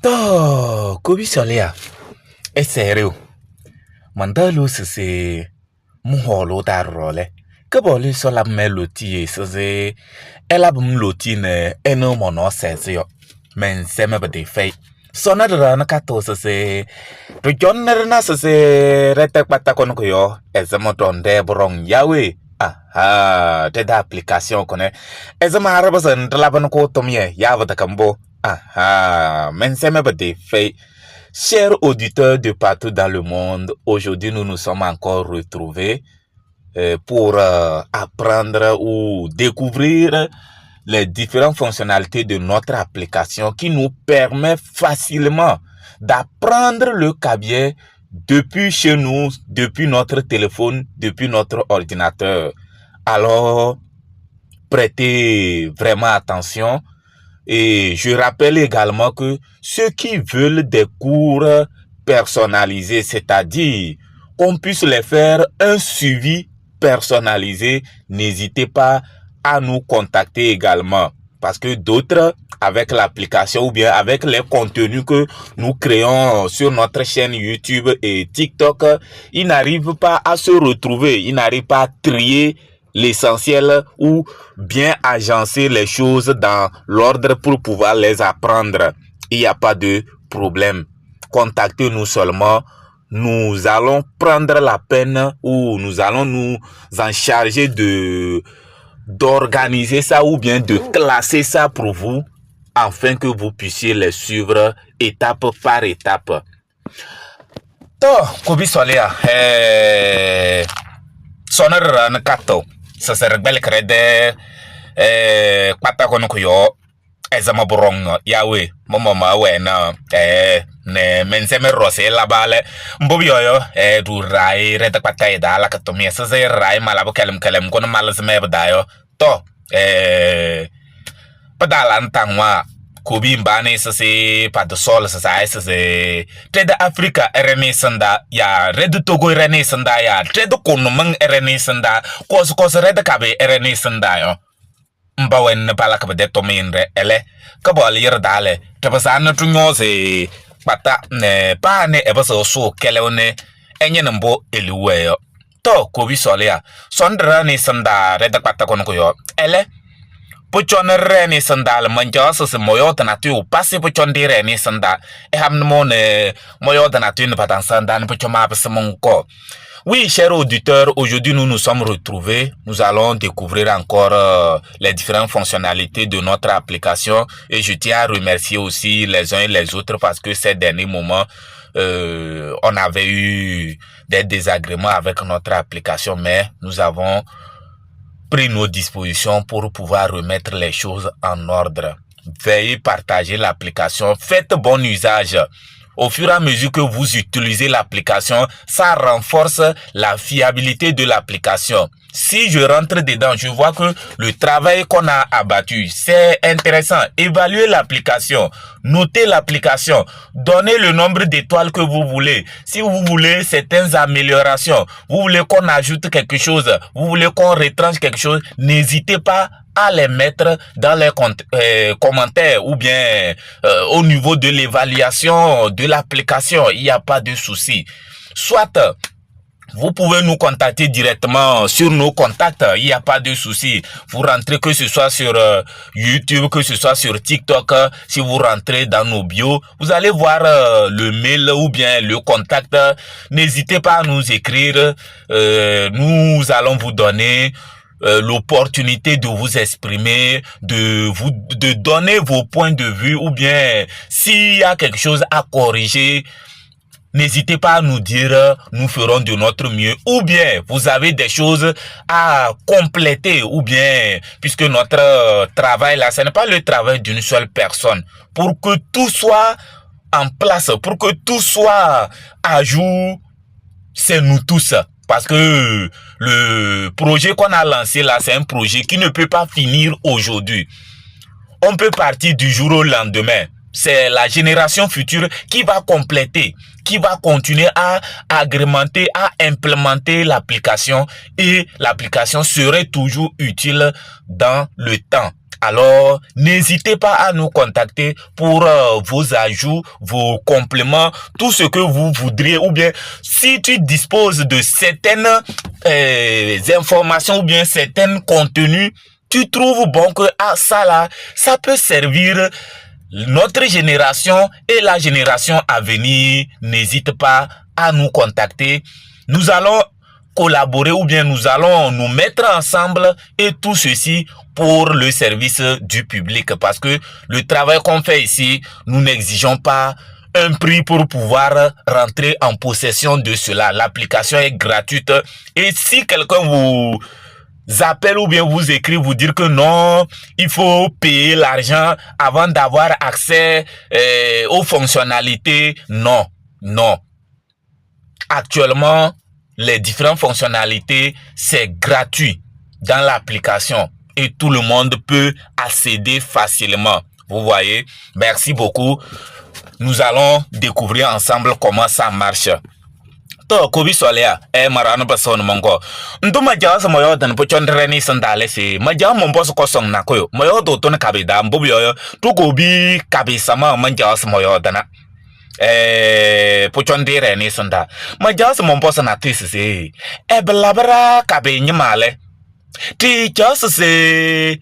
To, Kobi Solia, é sério. Mandalo se muholo darole. Ke boli sola meloti se ela bum loti ne eno mono se yo. Men se me de fe. Sona de na kato se to jonner na se rete kpata kono ko yo ezemo donde borong yawe. Aha, te da application kone. Ezema araba se ndla ko tomye ya vada kambo. Aha, men se me de fe. Chers auditeurs de partout dans le monde, aujourd'hui nous nous sommes encore retrouvés pour apprendre ou découvrir les différentes fonctionnalités de notre application qui nous permet facilement d'apprendre le kabyè depuis chez nous, depuis notre téléphone, depuis notre ordinateur. Alors, prêtez vraiment attention. Et je rappelle également que ceux qui veulent des cours personnalisés, c'est-à-dire qu'on puisse les faire un suivi personnalisé, n'hésitez pas à nous contacter également. Parce que d'autres, avec l'application ou bien avec les contenus que nous créons sur notre chaîne YouTube et TikTok, ils n'arrivent pas à se retrouver, ils n'arrivent pas à trier l'essentiel ou bien agencer les choses dans l'ordre pour pouvoir les apprendre. Il n'y a pas de problème. Contactez-nous seulement. Nous allons prendre la peine ou nous allons nous en charger de d'organiser ça ou bien de classer ça pour vous afin que vous puissiez les suivre étape par étape. To, Kobi Solia, sonar na kato, sa ser krede kpata kono ko yo ezama borong yawe momo ma we na ne mense me rose la bale mbobi yoyo du rai reta kpata da la katomia sa se rai malabo kelem kelem kono malas me dayo to padala ntangwa kobi mbane sa se pa de sol sa sa sa se Trade Africa rene sanda ya Red Togo rene sanda ya Trade kono rene sanda kos kos Red Kabe rene sanda yo mba wen pala ka de to minre ele ka bol yir dale te ba na tu nyoze kpata ne pa ne e ba so so kele ne enye mbo eliwe yo to kobi solia sondra ni sanda red kpata kono ko yo ele puchon reni sandal manjo so se moyo na tu pasi puchon di reni sanda e ham mo ne moyo na tu ne patan sanda ne puchon ma monko. Oui, chers auditeurs, aujourd'hui nous nous sommes retrouvés. Nous allons découvrir encore les différentes fonctionnalités de notre application et je tiens à remercier aussi les uns et les autres parce que ces derniers moments, on avait eu des désagréments avec notre application, mais nous avons pris nos dispositions pour pouvoir remettre les choses en ordre. Veuillez partager l'application, faites bon usage. Au fur et à mesure que vous utilisez l'application, ça renforce la fiabilité de l'application. Si je rentre dedans, je vois que le travail qu'on a abattu, c'est intéressant. Évaluez l'application, notez l'application, donnez le nombre d'étoiles que vous voulez. Si vous voulez certaines améliorations, vous voulez qu'on ajoute quelque chose, vous voulez qu'on retranche quelque chose, n'hésitez pas à les mettre dans les commentaires ou bien au niveau de l'évaluation de l'application. Il n'y a pas de souci. Soit vous pouvez nous contacter directement sur nos contacts, il n'y a pas de souci. Vous rentrez, que ce soit sur YouTube, que ce soit sur TikTok, si vous rentrez dans nos bios, vous allez voir le mail ou bien le contact. N'hésitez pas à nous écrire. Nous allons vous donner l'opportunité de vous exprimer, de donner vos points de vue ou bien s'il y a quelque chose à corriger, n'hésitez pas à nous dire, nous ferons de notre mieux. Ou bien, vous avez des choses à compléter, ou bien, puisque notre travail là, ce n'est pas le travail d'une seule personne. Pour que tout soit en place, pour que tout soit à jour, c'est nous tous. Parce que le projet qu'on a lancé là, c'est un projet qui ne peut pas finir aujourd'hui. On peut partir du jour au lendemain. C'est la génération future qui va compléter, qui va continuer à agrémenter, à implémenter l'application et l'application serait toujours utile dans le temps. Alors, n'hésitez pas à nous contacter pour vos ajouts, vos compléments, tout ce que vous voudriez, ou bien si tu disposes de certaines informations ou bien certains contenus, tu trouves bon que ah, ça là, ça peut servir notre génération et la génération à venir. N'hésite pas à nous contacter. Nous allons collaborer ou bien nous allons nous mettre ensemble et tout ceci pour le service du public, parce que le travail qu'on fait ici, nous n'exigeons pas un prix pour pouvoir rentrer en possession de cela. L'application est gratuite et si quelqu'un vous appelle ou bien vous écrit, vous dire que non, il faut payer l'argent avant d'avoir accès aux fonctionnalités, non, non. Actuellement, les différentes fonctionnalités, c'est gratuit dans l'application et tout le monde peut accéder facilement. Vous voyez, merci beaucoup. Nous allons découvrir ensemble comment ça marche. To kobi solea e marano bason mongo ndu ma sa moyo dan po chondre ni sandale si ma ja mo boso ko song na koyo moyo do to na kabe da mbo yo to ko bi kabe sama ma ja sa moyo dana po chondre ni sanda ma ja sa mo boso na tisi si e blabra kabe nyamale ti ja sa se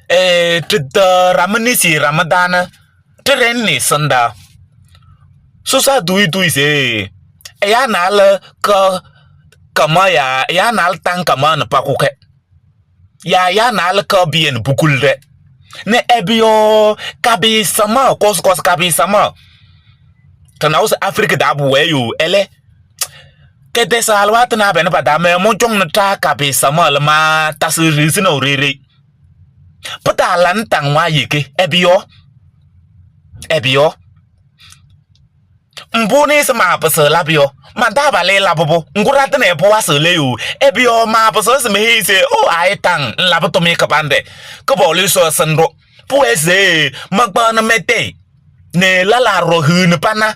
e ti da ramani si ramadana te ni sanda so sa dui dui se ya na le ka kama ya ya na le tan kama na pakuke ya ya na le ka bien bukulre ne ebio kabi sama kos kos kabi sama tana us Afrika da bu weyo ele kete salwa tana ben pa da me mo chong na ta kabi sama le ma ta su ri sino ri ri pata lan tang wa yike ebio ebio mbuni se ma pese labio ma da ba le labobo ngura tene po wa se le yo ebio ma pese se me se o ai tang la to me ka bande ko bo le so sendo pu ese ma gba na mete ne la la ro hu ne pana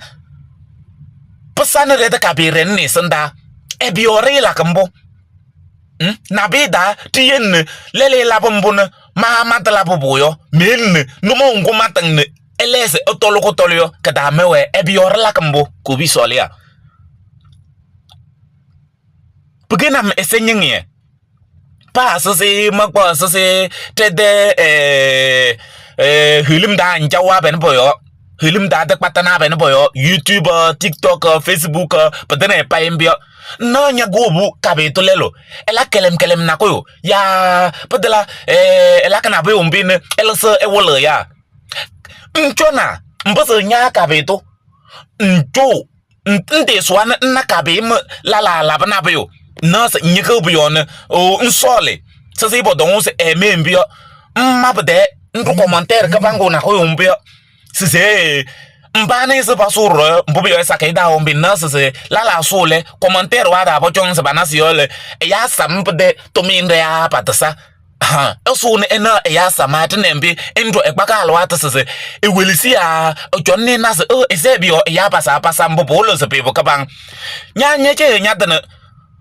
pesana re da ka be re ne senda ebio re la kambo na be da ti ne le le la bombo ne ma ma ta la bobo yo me ne no mo ngo ma tang ne elese otolo ko tolo yo kada mewe ebi yor la kambo ko bi solia pugena ese nyinge pa so se ma kwa so se tede hulim da njawa ben boyo hulim da de patana ben boyo YouTube, TikTok, Facebook patana pa imbio no nya gobu kabe to lelo ela kelem kelem na koyo ya padela ela kana be umbine ela se ewolo ya nchona mboso nya kabe to ncho nde swana na kabe m la la la bana be na se nyiko bu yo ne o nsole se se bo se eme mbio mma bede ndu commentaire ka bango na ko mbio se se mbane se basuro mbo yo sa ke da o mbi na se se la la sole commentaire wa da bo chong se bana si yo le ya sam bede to mi nde ya patasa ha eso ne ena ya sama tene mbi ndo e gbaka alwa ta se e welisi ya jonni na se o ese bi o ya pasa pasa mbo bolo se pe bo kabang nya nya che nya dana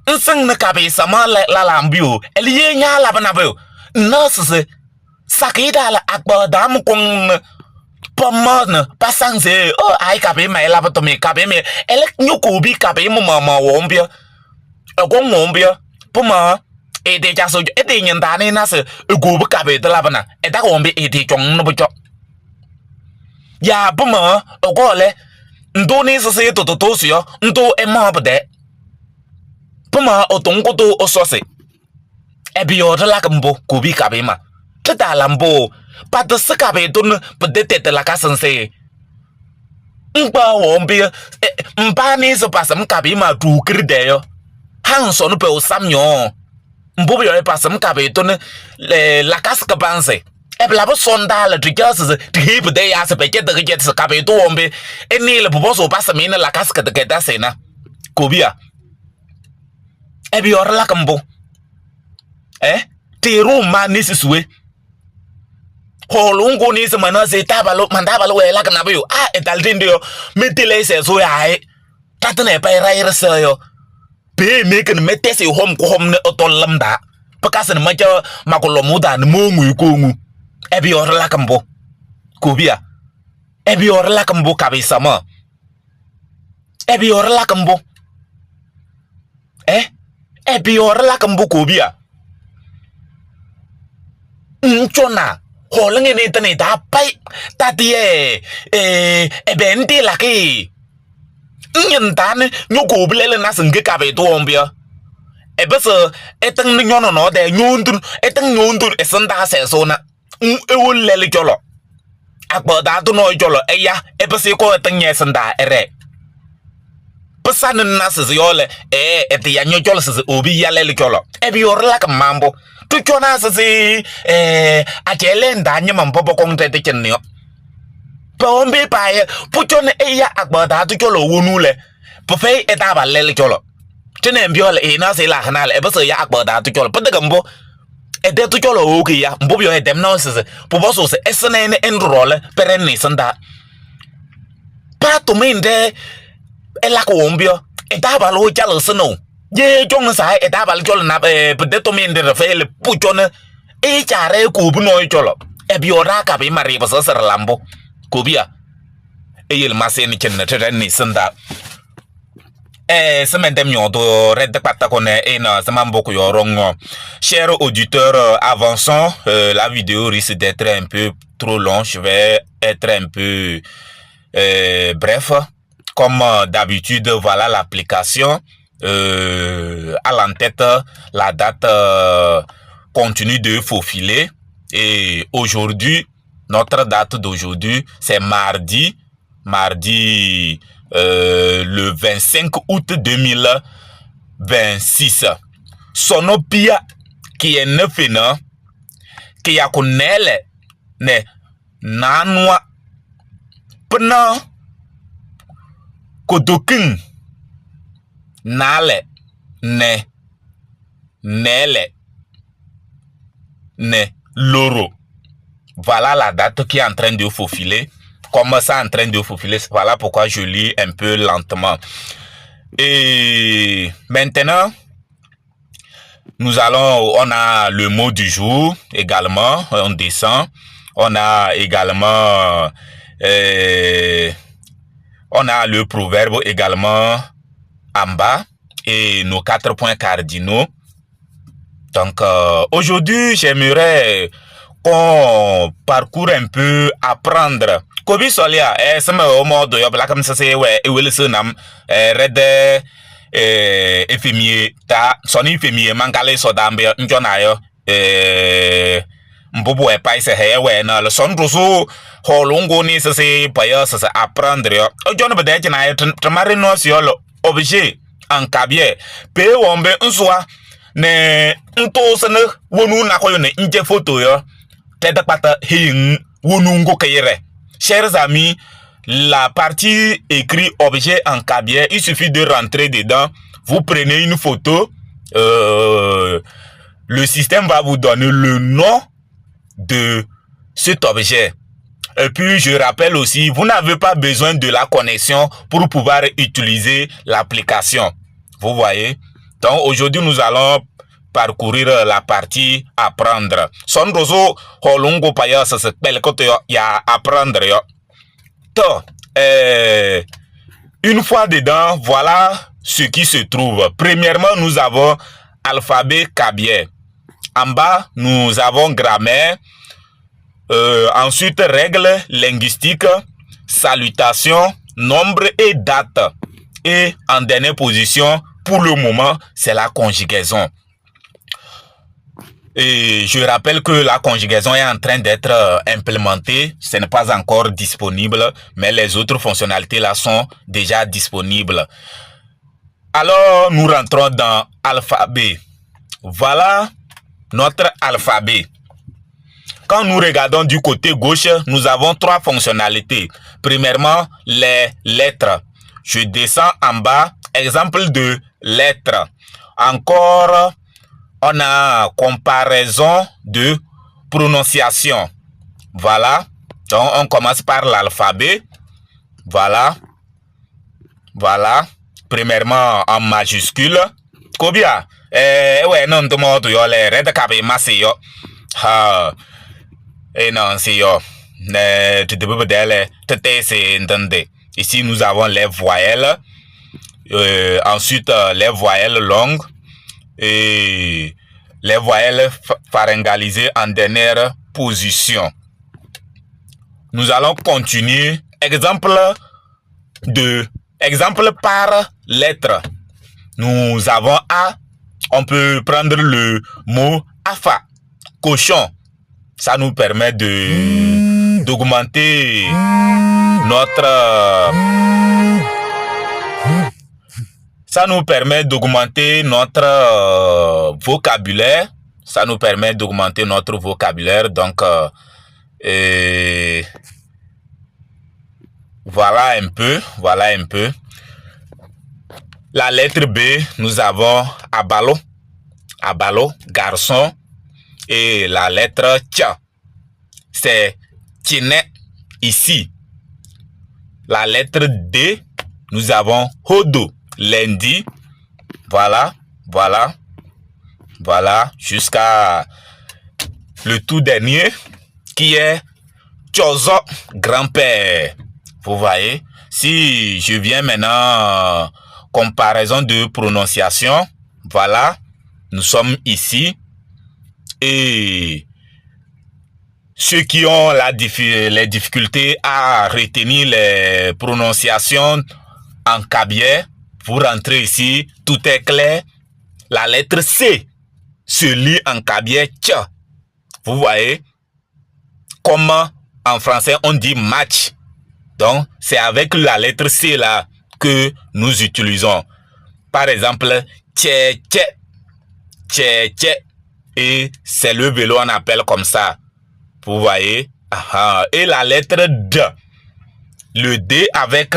nsing ne kabe sama la la mbio eli ye nya la bana bo na se se sakida la akba dam kong poma ne pasang se o ai kabe mai la to me kabe me ele nyuko bi kabe mo ma ma wo mbio e ko mo mbio poma e de ja so e de nyen da ne na se e go bu kabe de la bana e da ko mbi e de chong no bu cho ya poma o ko le ndo ni se se to to to so yo ndo e ma bu de poma o to ngo to o so se e bi yo de la mbo ko bi kabe ma te da la mbo pa de se kabe to ne bu de te la ka sen se ngba wo mbi mba ni so pa sam kabe ma du kri de yo han so no pe o sam yo mbo yo e pa sam kabe to ne le la kas ka banse e bla bo sonda la tu jas se ti he de ya se pe ke de ke se kabe to wo mbi e ni le bo so pa sam ni la kas ka de ke da se na ko bia e bi or la kambo eh ti ru ma ni sisuwe holungu ni se mana se tabalo mandabalo we la kana yo ah e dal dinde yo metele se so ya e tatene pa ra ira se yo pe me ken mete se hom ko hom ne otol lamda pa ka se ma ja ma ko lomu da ne mo ngu ko ngu Ebe ɔrela mbʋ. Kobia. Ebe ɔrela mbʋ kabisa. Ebe ɔrela mbʋ. Eh? Ebe ɔrela mbʋ kobia. Nchona. Holengi ni tani da pai tati e e ebe ndi laki. Nyintane nyoko blele na singe kabe tuombia. Ebe se eteng ni nyono no de nyondun eteng nyondun esenda se sona. Ewo lele jolo. Akpa da to no jolo eya ebe se ko eteng nyesenda ere. Pesane na se yole e ete ya nyojolo se obi ya lele jolo. Ebe yorla ka mambo. Tu chona se se eh achele ndanye mambo bokong tete chenyo. Pombe paye puchone eya akpa da to jolo wonule. Pufe eta ba lele jolo. Tene mbiole e na se la hanale ebe se ya akpa da to jolo. Pete mbo ede to jolo oke ya mbo bio edem na se po so se esene ne enrole pere ni sanda. Pa to mende ela ko mbio eta ba lo jalo se no. Ye jong sa eta ba jolo na e pete to mende re fele puchone e chare ko bu no jolo. E bi ora ka bi mari bo se lambo. Kobia. E yel mase ni chen tere ni sanda. Eh, semaine de red patakone et na samamboko yorongo. Chers auditeurs, avançons. La vidéo risque d'être un peu trop longue. Je vais être un peu bref. Comme d'habitude, voilà l'application. À l'entête, la date continue de faufiler. Et aujourd'hui, notre date d'aujourd'hui, c'est mardi. Mardi le 25 août 2026. Sonopia qui est neuf qui ya konele ne nanwa pna kodokin nale ne nele ne loro. Voilà la date qui est en train de faufiler. Comme ça en train de faufiler, voilà pourquoi je lis un peu lentement. Et maintenant, on a le mot du jour également, on descend. On a également, on a le proverbe également en bas et nos 4 points cardinaux. Donc aujourd'hui, j'aimerais qu'on parcourt un peu, apprendre. Kobi solia, eh, c'est au mode yo, comme ça c'est ouais, et wele nam, eh, red, eh, efemie, ta, soni efemie, mankale so dambe, njona yo, eh, mbubu e paise he we na le son roso holungu ni se se paya se se apprendre yo. Ojo no bede na tramare no si yo objet en kabier. Pe wombe nswa ne nto se ne wonu na koyo ne nje photo yo. Tete pata hin wonu ngo kayere. Chers amis, la partie écrit objet en kabier, il suffit de rentrer dedans. Vous prenez une photo, le système va vous donner le nom de cet objet. Et puis, je rappelle aussi, vous n'avez pas besoin de la connexion pour pouvoir utiliser l'application. Vous voyez? Donc, aujourd'hui, nous allons parcourir la partie apprendre. Son roso holungo paya se se pelkoto ya apprendre yo. To, une fois dedans, voilà ce qui se trouve. Premièrement, nous avons alphabet kabier. En bas, nous avons grammaire. Ensuite, règles linguistiques, salutations, nombre et date. Et en dernière position, pour le moment, c'est la conjugaison. Et je rappelle que la conjugaison est en train d'être implémentée. Ce n'est pas encore disponible, mais les autres fonctionnalités là sont déjà disponibles. Alors, nous rentrons dans alphabet. Voilà notre alphabet. Quand nous regardons du côté gauche, nous avons 3 fonctionnalités. Premièrement, les lettres. Je descends en bas, exemple de lettres. Encore, on a comparaison de prononciation. Voilà. Donc, on commence par l'alphabet. Voilà. Voilà. Premièrement, en majuscule. Kobia. Eh, ouais, non, tout le monde, yo, les red kabe masse, yo. Ha. Et non, c'est yo. Ici, nous avons les voyelles. Ensuite, les voyelles longues et les voyelles pharyngalisées en dernière position. Nous allons continuer. Exemple par lettre. Nous avons A. On peut prendre le mot AFA, cochon. Ça nous permet de d'augmenter notre ça nous permet d'augmenter notre vocabulaire. Ça nous permet d'augmenter notre vocabulaire. Donc, et voilà un peu, voilà un peu. La lettre B, nous avons Abalo, Abalo, garçon. Et la lettre Tcha, c'est Tchine ici. La lettre D, nous avons Hodo, lundi. Voilà, voilà, voilà, jusqu'à le tout dernier qui est Tchozo, grand-père. Vous voyez, si je viens maintenant, comparaison de prononciation, voilà, nous sommes ici. Et ceux qui ont les difficultés à retenir les prononciations en kabyè, vous rentrez ici, tout est clair. La lettre C se lit en kabyè tch. Vous voyez comment en français on dit match. Donc, c'est avec la lettre C là que nous utilisons. Par exemple, tché tché, tché tché. Et c'est le vélo, on appelle comme ça. Vous voyez? Ah, et la lettre D. Le D avec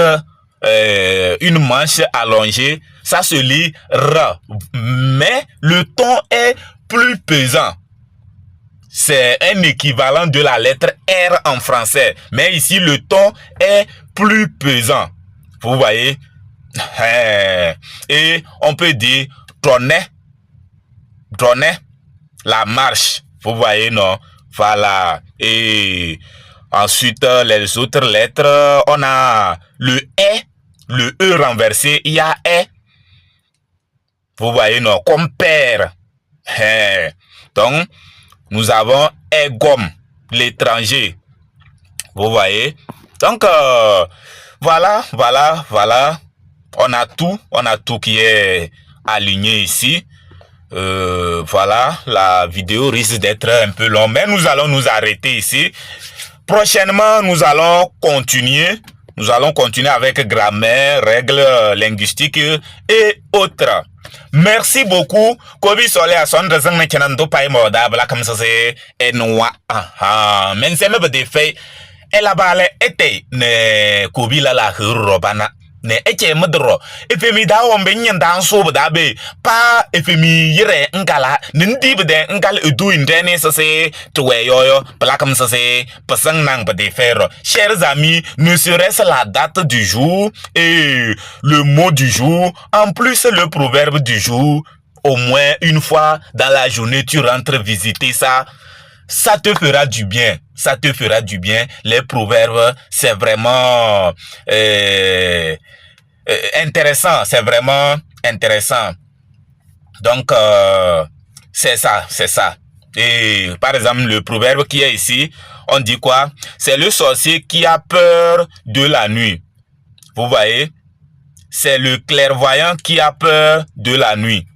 une manche allongée, ça se lit R. Mais le ton est plus pesant. C'est un équivalent de la lettre R en français. Mais ici, le ton est plus pesant. Vous voyez? Et on peut dire tonnet, tonnet, la marche. Vous voyez, non? Voilà. Et ensuite, les autres lettres, on a le E, le E renversé, il y a E. Vous voyez, non? Comme père. Donc, nous avons Egom, l'étranger. Vous voyez? Donc, voilà, voilà, voilà. On a tout qui est aligné ici. Voilà, la vidéo risque d'être un peu longue, mais nous allons nous arrêter ici. Prochainement, nous allons continuer. Nous allons continuer avec grammaire, règles linguistiques et autres. Merci beaucoup. Kobi sole a son rezang na kenan do pai mo da bla kam se enwa. Aha, men se me be fe ela bale ete ne kobi la la robana ne eke medro efemi da wombe nyen da nso da be pa efemi yire ngala ne ndi be de ngal edu inde ne se tuwe yoyo blakam se pasang nang be de faire. Chers amis, ne serait-ce la date du jour et le mot du jour, en plus le proverbe du jour, au moins une fois dans la journée tu rentres visiter ça, ça te fera du bien. Ça te fera du bien. Les proverbes, c'est vraiment intéressant. C'est vraiment intéressant. Donc, c'est ça, c'est ça. Et par exemple, le proverbe qui est ici, on dit quoi? C'est le sorcier qui a peur de la nuit. Vous voyez? C'est le clairvoyant qui a peur de la nuit.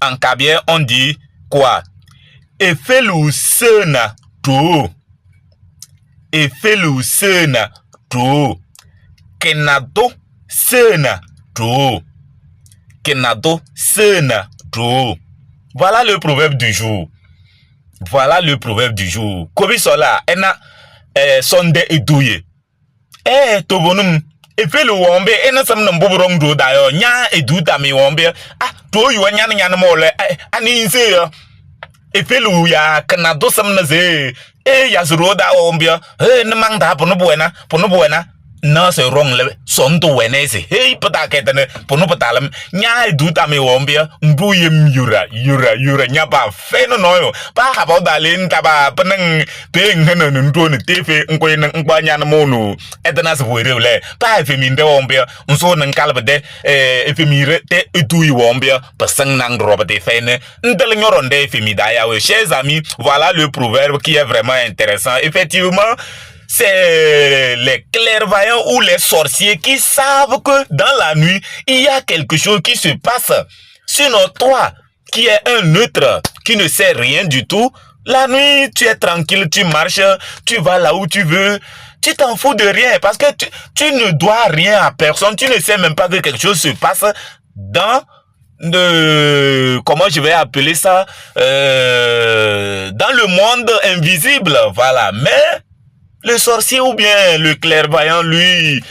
En kabyè, on dit quoi? Efelusena to. Efelusena to. Kenado sena to. Kenado sena to. Voilà le proverbe du jour. Voilà le proverbe du jour. Kobi sola ena sonde eduye. Eh tobonum efelu wombe ena sam nam boborong do da yo nya edu da mi wombe ah to yu nya nya mo le ani nse yo efelu ya kana do sam na ze e ya zuro da wombe e ne mang da pono buena pono buena. 那是 wrong 了，算都为那是嘿不大给的呢，不能不打了，伢都打没往边，不也有了有了有了，伢把飞了喏哟，把哈包打林打吧，不能别人能能多呢，对非唔归能唔关伢的么路，哎等那是为了嘞，把非民的往边，唔说能干了不得，哎非民的对一堆往边，不生能萝卜的飞呢，唔得了鸟人的非民大呀喂，chers amis, voilà le proverbe qui est vraiment intéressant. Effectivement, c'est les clairvoyants ou les sorciers qui savent que dans la nuit, il y a quelque chose qui se passe. Sinon, toi, qui es un neutre, qui ne sait rien du tout, la nuit, tu es tranquille, tu marches, tu vas là où tu veux, tu t'en fous de rien parce que tu ne dois rien à personne, tu ne sais même pas que quelque chose se passe dans de comment je vais appeler ça, dans le monde invisible, voilà. Mais le sorcier ou bien le clairvoyant, lui,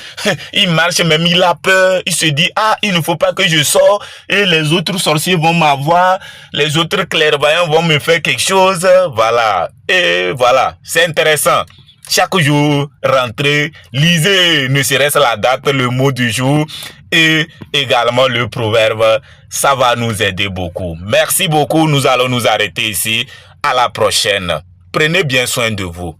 il marche même, il a peur, il se dit, ah, il ne faut pas que je sorte et les autres sorciers vont m'avoir, les autres clairvoyants vont me faire quelque chose, voilà. Et voilà, c'est intéressant. Chaque jour, rentrez, lisez, ne serait-ce la date, le mot du jour et également le proverbe. Ça va nous aider beaucoup. Merci beaucoup. Nous allons nous arrêter ici. À la prochaine. Prenez bien soin de vous.